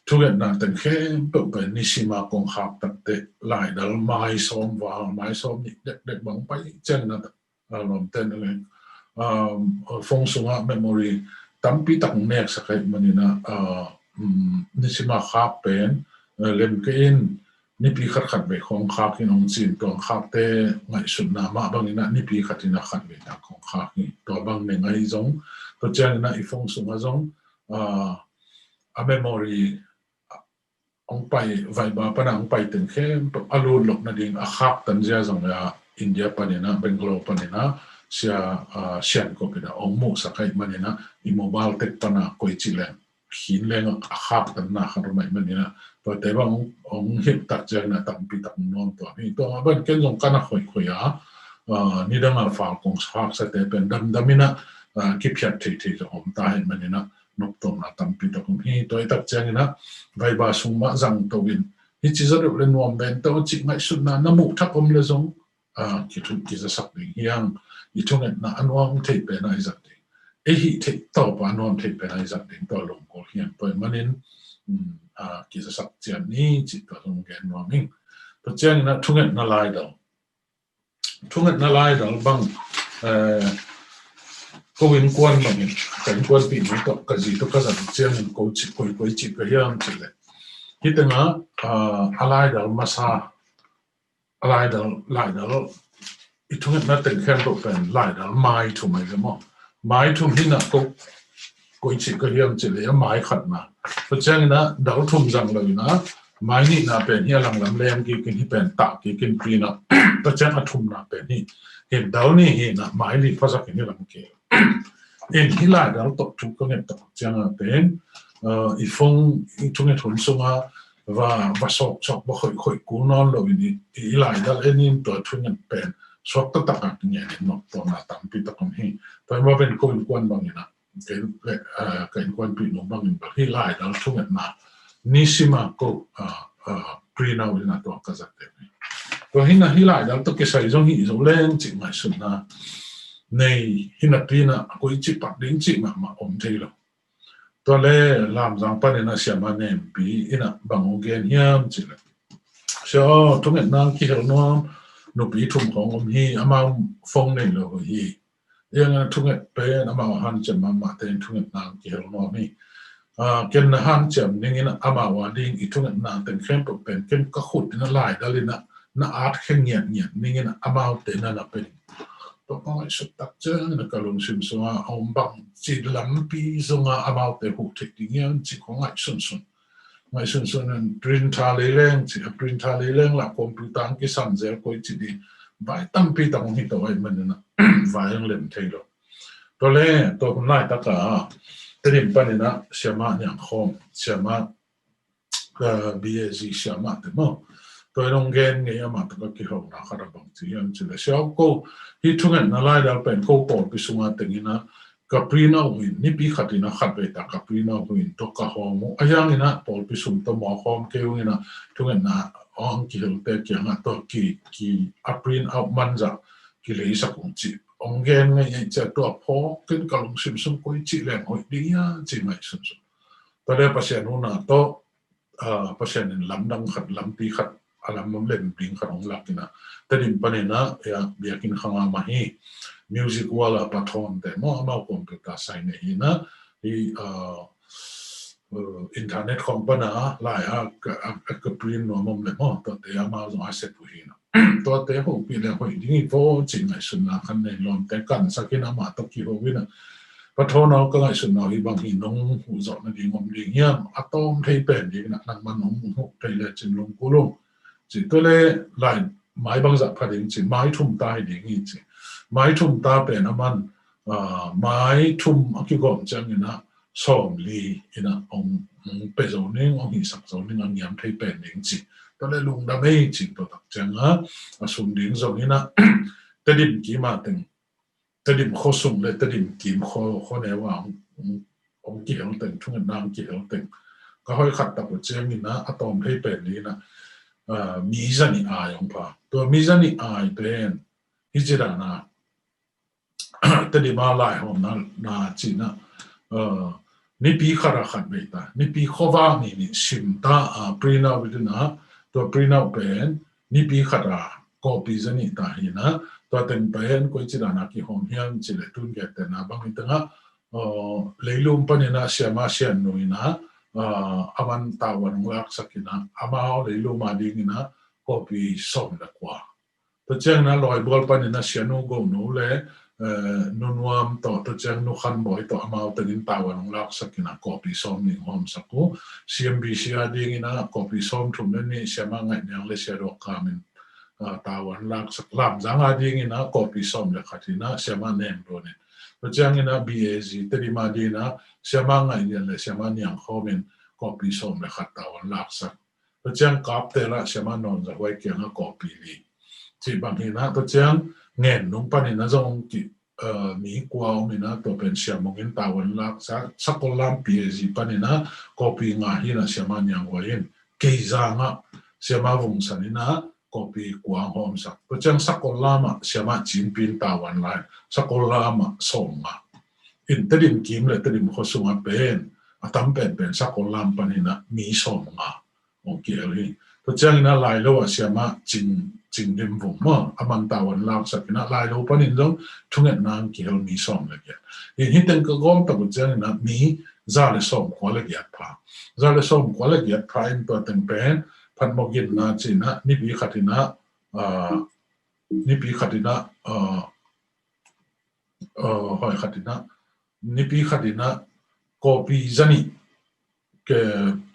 thungetna teng khempeuh pen nisim a kong khak tak teh laidal mai sawm val, mai sawm nih dekdek bang pai ciangin ah, ah, lawmte in, um, phone sungah memory tampi tak neksak ahih manin ah, ah, um, nisim a khak pen, ah, lem kei in, nipi khat khat vei khawng khak in hong ci in, tua khakte ngaihsutna mah bangin ah nipi khat in ah khat vei tak khawng khak hi. Tua bang neng ahi zong, tua ciangin ah i phone sungah zong, ah, a memory hong pai, Viber pan a hong pai teng khempeuh a lut loh nading a khaktan zia zong a India panin ah, Bangalore panin ah, Sia, ah, Sian Kop in ah hong muhsak ahih manin ah, i mobile tek pan a koici leng khin leng a khaktanna khat om ahih manin ah, tuate bang hong, hong hilh tak ciangin ah tampi tak nuam tuan hi. Tua mah bangin ken zong ka na khoikhoi a, ah, nidang a file kong khaksate pen damdam in ah, ah, kiphiat theithei zong om ta ahih manin ah, noptawmna tampi tak om hi. Tua hi tak ciangin ah, Viber sung mah zang to in, hi ci zaw deuh leh nuam ven to cih ngaihsutna na muh thak om leh zong, ah, kithu, kizasak ding hi hang. I thungetna a nuam thei pen a i zat ding, ei hih theih tawp a nuam thei pen a i zat ding, tua lungkul hi hang. Tua ahih manin, um, ah, kizasak ciat ni cih tua zong gen nuam ing. Tua ciangin ah thungetna laidal, thungetna laidal bang, eh, ko innkuan bangin, ka innkuanpih nu tawh ka zi tawh ka zat ciangin ko ci, koi, koi ci ka hiam cih leh, hih teng ah, ah, a laidal masa, a laidal, laidal, i thungetna teng khempeuh pen laidal mai thum ahi ve maw. Mai thum hi in ah ko, koi ci ka hiam cih leh a mai khatna. Tua ciangin ah dal thum zang lo in ah, mai nihna pen hi a langlam lem kik in, hih pen tah kik in print ah. Tua ciang a thumna pen hi, hi dal nih hi in ah mai li phasak in hi lam kik in, hih laidal tawh thu ka nget tak ciang a pen, ah, i phone, i thunget hun sung a va, va sawk sawk, va khoih khoih kul nawn lo in i, i laidal en in tua thunget pen suak taktak a ngen in noptawmna tampi tak om hi. Tua ahih manin ko innkuan bangin ah, ka, ah, ka innkuanpih nu bangin bel hih laidal thungetna nisim a ko, ah, ah, print out in ah tua ka zat deuh hi. Tua hi in ah hih laidal tawh kisai zong hih zo leng cih ngaihsutna nei hi napi in ah, a koici pat ding cih mahmah om thei lo. Tua leh Lamzang panin ah Siamah Nempi in ah bang hong gen hiam cih leh, Sia aw, thungetna hong kihel nuam nupi thum khawng om hi, amau phone nei lo hi. Hi hang a thunget pen amau hanciam mahmah te in thungetna hong kihel nuam hi. Ah, ken na hanciam ning in ah amau a ding i thungetna teng khempeuh pen ken ka khut in ah laidal in ah na at khe ngiatngiat ning in ah amaute na na pia ning. Tua ka ngaihsut tak ciangin ah ka lungsim sung a om bang ci lampi zong a amaute huh theih ding hiam cih ka ngaihsunsun. Ngaihsunsun in printer lei leng ci, a printer lei leng lah computer hong kisan zel, koici ding vai tampi tak hong hi to ahih manin ah vai hong lem thei lo. Tua le tua hun laitak a Tedim panin ah Siamah Niang Khawm, Siamah B A Z siamah te maw, tua in hong gen ngei, amah tawh ka kihona khat a bang ci hiam cih leh, Sia Aw Ko, hih thungetna laidal pen ko pawlpi sunga tengin ah ka print out uh in, nipi khatin ah khatvei ta ka print out uh in, tua ka hawm uh. A hiangin ah pawlpi sung tawh mawk hawm kei ung in ah thungetna hong kihelte kiangah tua ki, ki a print out man zah kileisak ung cih hong gen ngei, ngei ciah tua phawk in ka lungsim sung koi cih leng hoih ding hiam cih ngaihsun sung. Tua le Pasian huhna tawh Pasian in lamdang khat, lampi khat, a lam lem ding khat hong lak in ah Tedim panin ah biakinn khang a mah hi Music World a pathawn te maw, amau computer sai nei hi in ah hi internet khawng pan a lai a ka print nuam om le maw, tuate amau zong a sep uh hi in ah tuate hopih le hoih ding hi vaw cih ngaihsutna khan nei lawmte kansak in amah tawh kiho in ah, Pathawn aw, ka ngaihsutna uh hi bang hi, nong huh zawh nading om ding hiam? A tawm thei pen ding in ah nangman nong huh thei le cin lungkul ung ci. Tua le lai mai bangzah pha ding ci, mai thum ta hi ding hi ci. Mai thum ta pen aman mai thum a kigawm ciangin ah sawmli in ah hong pia zo ning, hong hisak zo ning, a ngiam thei pen ding ci. Tua le lungdam ei ci. Tua tak ciangin ah a sum ding zong in ah Tedim kim a teng, Tedim khuasung le Tedim kim khua, khua neu a hong kihel teng, thungetna hong kihel teng ka hoih khat tak uh ciangin ah a tawm thei pen ding in ah mi zanih ai hong pha. Tua mi zanih ai pen hi ci dan a Tedim a laihawmna na ci in ah nipi khat a khatvei ta, nipi khuavak nih nih sim ta a print out in ah, tua print out pen nipi khat a copy zanih ta hi in ah, tua teng pen koi ci dan a kihawm hiam cih leh tun gentehna bang hi teng ah leilum panin ah siamah sianu in ah aman tavuan hong laksak in ah amau leilum a ding in ah copy sawm le kua. Tua ciangin ah Lawibual panin ah Sianu Gonu le Nu Nuam tawh, tua ciang Nu Khan Bawi tawh amau tengin tavuan hong laksak in ah copy sawm nih hong hawmsak uh. C M B C a ding in ah copy sawm thum le nih, Siamah Ngaih Niang le Sia Dawk Kam in tavuan laksak. Lamzang a ding in ah copy sawm le khat in ah Siamah Neng Duan in. Tua ciangin ah B A Z Tedim a ding in ah Siamah Ngaih Lian le Siamah Niang Khawm in copy sawm le khat tavuan laksak. Tua ciang Kaptel ah Siamah Nawn Za Huai kiangah copy li. Cih bang hi in ah, tua ciang Ngen Nung panin ah zong ki, mi kua om in ah, tua pen Sia Mung in tavuan laksak. Sakollam P A G panin ah copy nga hi in ah Siamah Niang Huai in. Keizang ah Siamah Vung San in ah copy kua hong hawmsak. Tua ciang Sakollam ah Siamah Cin Pi in tavuan la in Sakollam ah sawm nga. In Tedim kim le Tedim khuasung ah pen a tam penpen Sakollam panin ah mi sawm nga hong kihel hi. Tua ciangin ah Lailo ah Siamah Cing, Cing Dim Vung maw, aman tavuan laksak in ah Lailo panin zong thungetna hong kihel mi sawm le giat. In hih teng ka gawm tak uh ciangin ah mi za le sawm kua le giat pha. Za le sawm kua le giat pha in tua teng pen phatmawh ginna ci in ah nipi khat in ah nipi khat in ah hoih khat in ah nipi khat in ah copy zanih,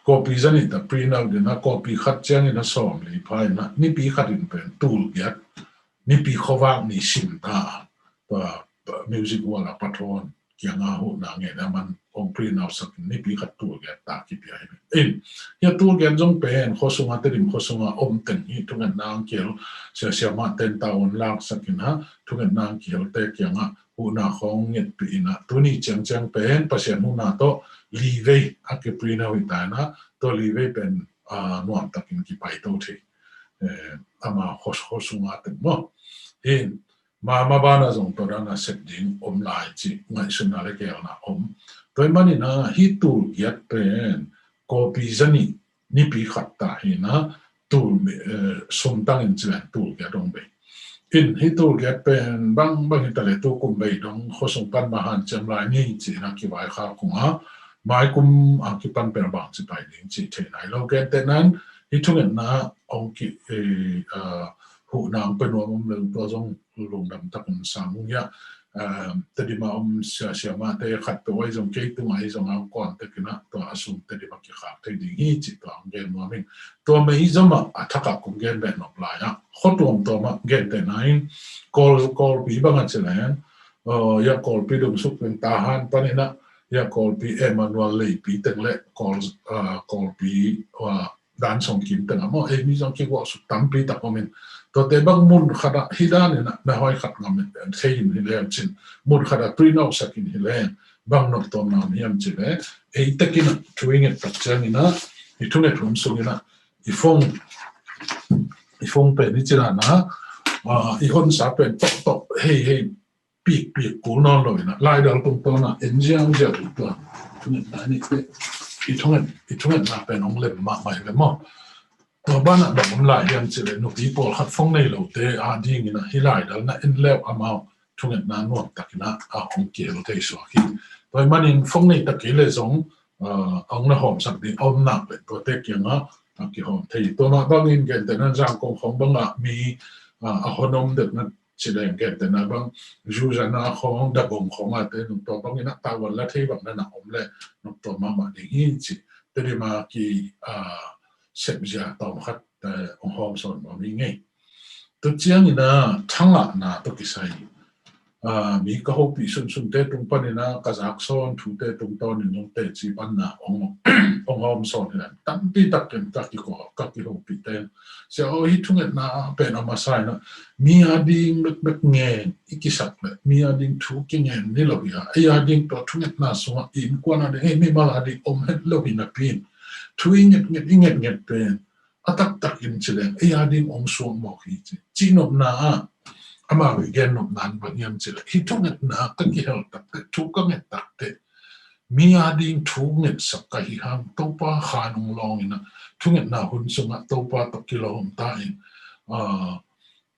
copy zanih ta print out in ah copy khat ciangin ah sawm li pha in ah nipi khat in pen tul giat, nipi khuavak nih sim ta a, Music World a pathawn kiangah huhna ngen a man hong print out sak in nipi khat tul giat ta kipia hi. In hih a tul giat zong pen khuasung a, Tedim khuasung a om teng hi thungetna hong kihel, sia siamah ten tavuan laksak in ah thungetna hong kihelte kiangah huhna khawng ngetpih in ah tuni ciangciang pen Pasian huhna tawh li vei a kiprint out hi ta in ah tua li vei pen nuamtakin kipai to thei. Ama khuasung a teng maw. In mama banah zong tua dan a sep ding om lai cih ngaihsutna le geelna om. Tua ahih manin ah hih tul giat pen copy zanih nipi khat ta hi in ah tul, sumtangin ci leng tul giat hong bei. In hih tul giat pen bangbang hi ta leh tu kum bei dong khuasung pan mah hanciam lai ni ci in ah kivaikhak ung a, mai kum a kipan pen bangci pai ding cih thei nai lo. Gentehna in hih thungetna hong ki, huhna hong pia nuam om lel tua zong lungdam takin sang ung hiah. Tedim a om sia, siamahte khat peuh ahi zong kei tungah ahi zong a hong kuantekin ah tua a sum Tedim a kikhak thei ding hi cih tua hong gen nuam ing. Tua mah ahi zongah a thakah kong gen beh nop lai ah khua tuamtuam ah gentehna in Kawl, Kawlpi bang a ci leng, uh, ya Kawlpi dong suk peng Tahan panin ah ya Kawlpi Emmanuel Leipi teng le Kawl, uh, Kawlpi, uh, Dan Song Kim teng ah maw, ei mi zong kiguah suk tampi tak om in. Tuate bang mun khat ah hi dan in ah na hoi khat ngam thei in hi leng cin, mun khat ah print out sak in hi leng bang nop tuamna om hiam ci leng, ei tekin ah thu i nget tak ciangin ah i thunget hun sungin ah i phone, i phone pen i ci dan ah, ah, i honsa pen tawh tawh hei hei pikpik kul nawn lo in ah laidal tungtawn ah en ziangziang in tua thungetna nih te i thunget, i thungetna pen hong lem mahmah hi ve maw. Tua banah bang om lai hiam ci leh nupi pawlkhat phone nei lote a dingin ah hih laidal na en le uh amau thungetna nuam takin ah a hong kihel thei suak hi. Tua ahih manin phone nei ta kei leh zong, ah, a hong na hawmsak ding a om nak leh tuate kiangah a kihawm thei hi. Tua mah bangin gentehna Zangkong khawng bangah mi, ah, a hon om deuh na ci leng gentehna bang Zuzana khawng, Dagong khawng a te nung tua bangin ah tavuan la thei bang na na om leh nop tua mahmah ding hi ci. Tedim a ki, ah, sepzia tawm khat, eh, hong hawm sawn nuam hi ing ei. Tua ciangin ah thangahna tawh kisai, ah, mi ka hopih sunsunte tung panin ah ka zak sawn thute tungtawnin zong teci panna hong, hong hawm sawn hi leng tampi takin ka kiko, ka kihopihte. Sia aw, hih thungetna pen a masa in ah mi a ding bekbek ngen i kisak leh mi a ding thu kingen ni lo hi a, ei a ding tua thungetna sungah innkuan a ding, ei mimal a ding om het lo hi napi in thu i ngetnget, i ngetnget pen a taktakin ci leng ei a ding hong suak mawk hi ci. Cihnopna ah amau i gennopna in bang hiam ci leh hih thungetna ka kihel takteh, thu ka nget takteh mi a ding thu ngetsak ka hi hang, Topa khan hong lawng in ah thungetna hun sungah Topa tawh kilawm ta in, ah,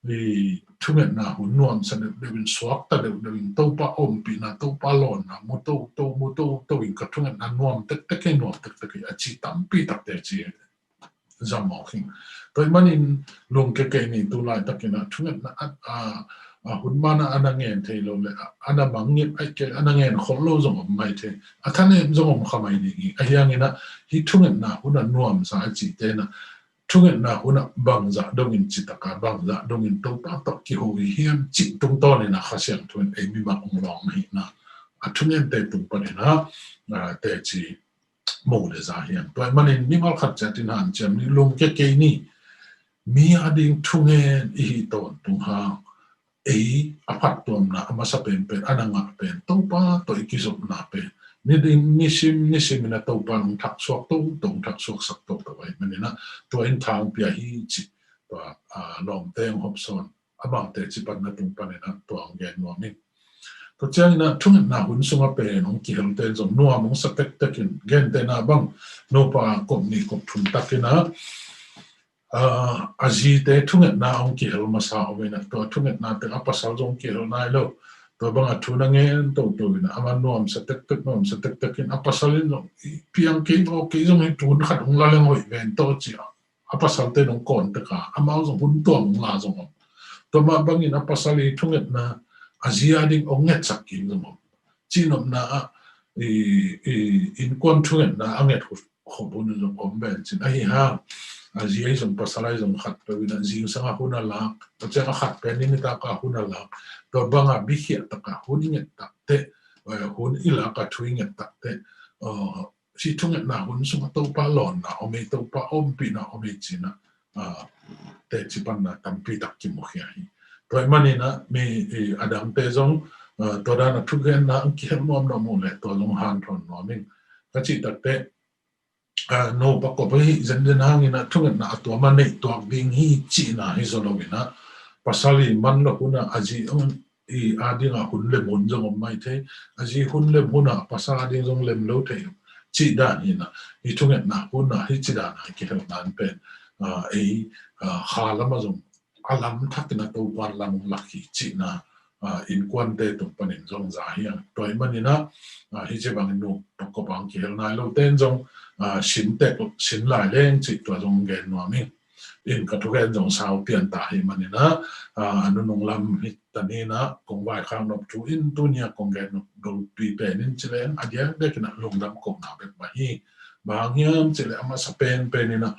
i thungetna hun nuamsa deuhdeuh in, suakta deuhdeuh in, Topa ompihna, Topa lawnna mu toto, mu toto in ka thungetna nuam tektek hi, nuam tektek hi a ci tampi takte ci zam mawk hi. Tua ahih manin lungkia kei ni, tu laitakin ah thungetna a, a, a hun man ah a na ngen thei lo leh a, a na mangngilh ahih kei leh a na ngen khol lo zong om mai thei, a thanem zong om kha mai ding hi. Ahi hangin ah hih thungetna hun a nuamsa a cihte in ah thungetna hun ah bangzah dongin citak a, bangzah dongin Topa tawh kiho hi hiam cih tungtawnin ah Kha Siangtho in ei mimal hong lawng ahihna a thungente tung panin ah, ah, teci mu le za hi hang. Tua ahih manin mimal khat ciatin hanciam ni, lungkia kei ni. Mi a ding thungen i hih tawntung hang ei a phattuamna a masa penpen a na ngah pen Topa tawh i kizopna pen ni ding, nisim nisim in ah Topa in hong thaksuak toto, hong thaksuaksak toto ahih manin ah tua in thangpia hi cih tua, ah, lawmte hong hawm sawn amaute ci panna tung panin ah tua hong gen nuam ing. Tua ciangin ah thungetna hun sungah pen hong kihelte in zong nuam hong sa tektek in, gentehna bang nupa kop nih kop thum takin ah, ah, a zite thungetna hong kihel masa om in ah tua thungetna teng a pasal zong kihel nai lo. Tua bang a thu na ngen toto in ah amah nuamsa tektek, nuamsa tektek in a pasal in zong piang kei maw, kei zong hih thu khat hong la leng hoih ven tawh ci a a pasalte in hong kawn tek a, amau zong hun tuam hong la zong om. Tua mah bangin a pasal i thungetna a zi a ding hong ngetsak kik zong om. Cihnopna ah i, i innkuan thungetna a nget khop hun zong om ven cin. Ahi hang a zi ahi zong pasal ahi zong khat peuh in ah zingsang a hun a lak, tua ciang a khat pen nitak a hun a lak, tua bang a bikhiah tak a hun i nget takteh, eh, hun i lak a thu i nget takteh, eh, hih thungetna hun sungah Topa lawnna om ei, Topa ompihna om ei ci-in ah, ah, teci panna tampi tak kimukhia hi. Tua ahih manin ah mi, i, a dangte zong, ah, tua dan a thugenna hong kihel nuam nuam uh leh tua zong hanthawn nuam ing. Ka cih takteh, ah, nupa kop ahi zenzen hangin ah thungetna a tuam a neih tuak ding hi cihna hi zaw lo in ah pasal i man lo hun ah a zi hong i a ding a hun lem hun zong om mai thei. A zi hun lem hun ah pasal a ding zong lem lo thei. Cih dan hi in ah, i thungetna hun ah hih ci dan a i kihel dan pen, ah, ei, ah, kha lam ah zong a lam thak in ah Topa in lam hong lak hi cihna, ah, innkuante tung panin zong za hi hang. Tua ahih manin ah, ah, hih ci bangin nupa kop a hong kihel nai lote in zong, ah, sin tek, sin lai leng cih tua zong gen nuam ing. in ka thugen zong sau pian ta hi manin ah, a nunung lam hi ta ni in ah kong vaikhak nop thu in tuni a kong gen nop dolpi pen in ci leng a diakdiak in ah lungdam kohna bek mah hi. Bang hang hiam cih leh a masa penpen in ah,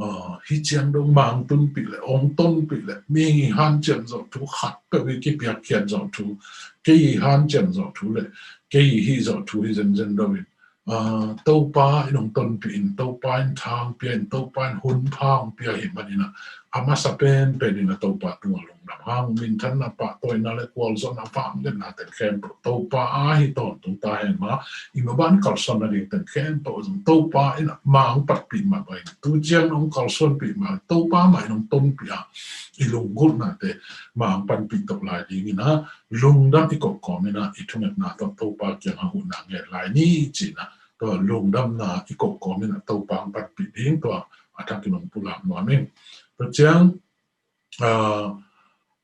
a, hih ciang dong Mang tunpih leh, ong tonpih leh, mi hanciam zawh thu khat peuh hi, kipiakkhiat zawh thu, kei hanciam zawh thu leh kei hih zawh thu hi zenzen lo in, a, Topa in hong tonpih in, Topa in tha hong pia in, Topa in hun pha hong pia hi manin ah, a masa penpen in ah Topa tungah lungdam hang, minthanna, pahtawina leh gualzawhna, vangliatna teng khempeuh Topa a hi tawntung ta hen mah, i maban kalsuan nading teng khempeuh zong Topa in ah mang panpih mah bangin, tu ciang hong kalsuanpih mah, Topa mah in hong tonpih a, i lunggulhnate mang panpih toh lai dingin ah lungdam i koh kawmin ah i thungetna tawh Topa kiangah huhna ngen lai ni ci-in ah, tua lungdamna i koh kawmin ah Topa hong panpih ding tua a thakin hong pulak nuam ing. Tua ciang, a,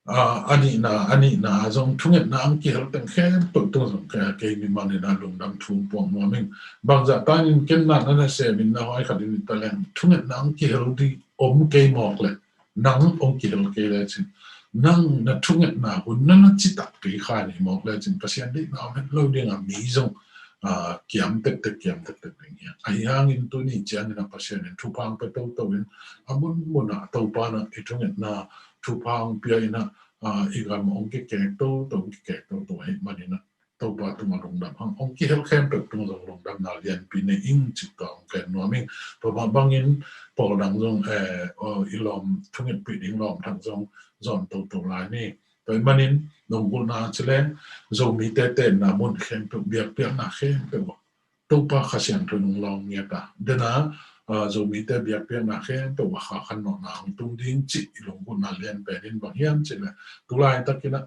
a, a nihna, a nihna zong thungetna hong kihel teng khempeuh tung zong kei, kei mimal in ah lungdam thu hong puak nuam ing. Bangzah tanin ken na na sem in na hoi khat in i ta leng thungetna hong kihel ding om kei mawk leh, nang hong kihel kei lecin, nang na thungetna hun na na citak kei kha ni mawk lecin Pasian deihna om het lo ding a mi zong, a, kiam tektek, kiam tektek ding hi. Ahi hangin tuni ciangin ah Pasian in thupha hong pia toto in a munmun ah Topa in ah i thungetna thupha hong pia in ah, a, i gam hong kikek toto, hong kikek toto hi manin ah Topa tungah lungdam hang, hong kihel khempeuh tung zong lungdamna lianpi nei ing ci-in tua hong gen nuam ing. Tua mah bangin pawl dang zong, eh, aw, i lawm thungetpih ding lawm thak zong zawn toto lai ni. Tua ahih manin lunggulhna ci leng Zomite tenna mun khempeuh, biakpiakna khempeuh ah Topa Kha Siangtho in hong lawng ngiat a, den a, ah, Zomite biakpiakna khempeuh ah Kha khan nawhna hong tung ding cih i lunggulhna lian pen in bang hiam cih leh tu laitakin ah,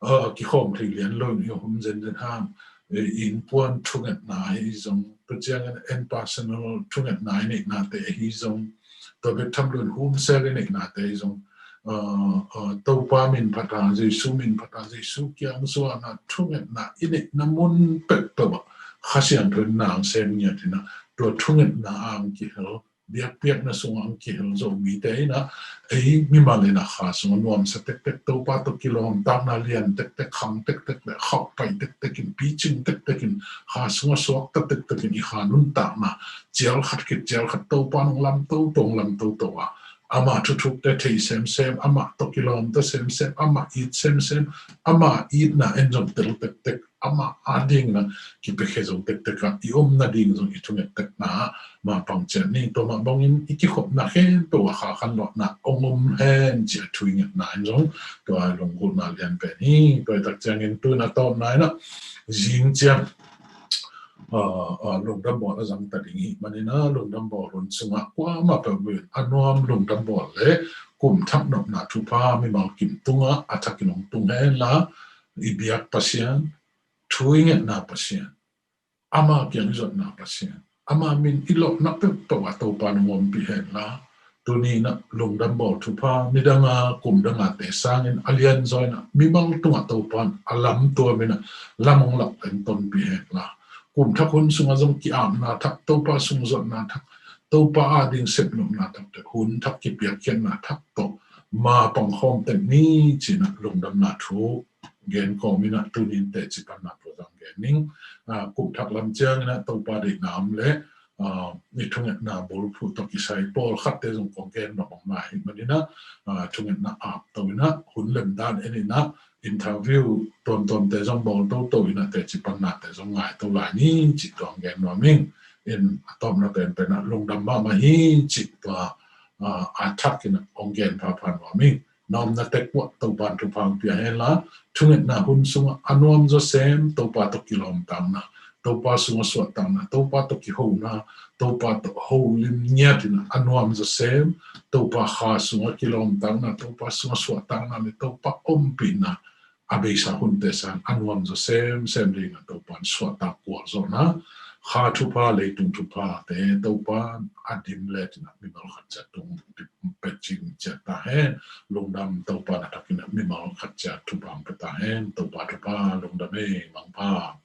a, kikhawm thei lian lo in i om zenzen hang, e, innkuan thungetna ahi zong, tua ciangin interpersonal thungetna i neihnate ahi zong, tua bek tham loin homesel i neihnate ahi zong, a, a, Topa min phat a, Jesu min phat a, Jesu kiang zuan a thungetna i neihna mun peuhpeuh ah Kha Siangtho in na hong sem ngiat in ah tua thungetna a hong kihel, biakpiakna sungah hong kihel Zomite in ah, ei mimal in ah Kha sungah nuamsa tektek, Topa tawh kilawmtatna lian tektek, khang tektek leh khauhpai tektek in, picing tektek in, Kha sungah suakta tektek in i Kha nuntakna cial khat khit cial khat Topa in hong lam toto, hong lam toto a, amah thuthukte thei semsem, amah tawh kilawmta semsem, amah it semsem, amah itna en zong tel tektek, amah adingin ah kipiakhia zo tektek a i om nading zong i thunget tekna ah mapang ciat ni. Tua mah bangin i kikhopna khempeuh ah Kha khan nawhna hong om hen ci-a thu i ngetna in zong tua lunggulhna lian pen hi. Tua i tak ciangin tu-in a tawpna in ah zing ciang, a, a, lungdam bawl a zang ta ding hi manin ah lungdam bawl hun sungah kuamah peuh buin a nuam lungdam bawl leh kum thak nopna thupha mimal kim tungah a thakin hong tung hen la, i biak Pasian, thu i ngetna Pasian, ama kiang i zotna Pasian, ama min i lawhna peuhpeuh ah Topa in hong ompih hen la, tuni in ah lungdam bawl thupha, nidang a kum dang a te sangin a lianzaw in ah mimal tungah Topa in a lamtuam in ah lam hong lak leng tonpih hen la, kum thak hun sungah zong ki-apna thak, Topa sung zotna thak, Topa ading sepnopna thak, hun thak kipiakkhiatna thak tawh mapang khawm tek ni ci-in ah lungdamna thu gen kawmin ah tuni in teci panna puak zang gen ning. A, kum thak lam ciangin ah Topa deihna om leh, a, i thungetna bulphuh tawh kisai pawlkhatte zong kong gen nop om lai hi manin ah, a, thungetna ap to in ah hun lemdan en in ah interview tuamtuamte zong bawl toto in ah teci pannate zong ngai to lai ni cih tua hong gen nuam ing. In a tawpna penpen ah lungdam mahmah hi cih tua, a, a thakin ah hong gen phapha nuam ing. Na omna tek uah Topa in thupha hong pia hen la, thungetna hun sungah a nuam zaw sem Topa tawh kilawmtatna, Topa sungah suahtakna, Topa tawh kihona, Topa tawh holim ngiat in ah a nuam zaw sem Topa Kha sungah kilawmtatna, Topa sungah suahtakna leh Topa ompihna a beisa hunte sang a nuam zaw semsem ding ah Topa in suahtak gualzawhna, Kha thupha, leitung thuphate Topa in a dim let in ah mimal khat ciat tung pia cing ciat ta hen. Lungdam, Topa in a thakin ah mimal khat ciat thupha hong pia ta hen. Topa thupha, lungdam ei, mangpha.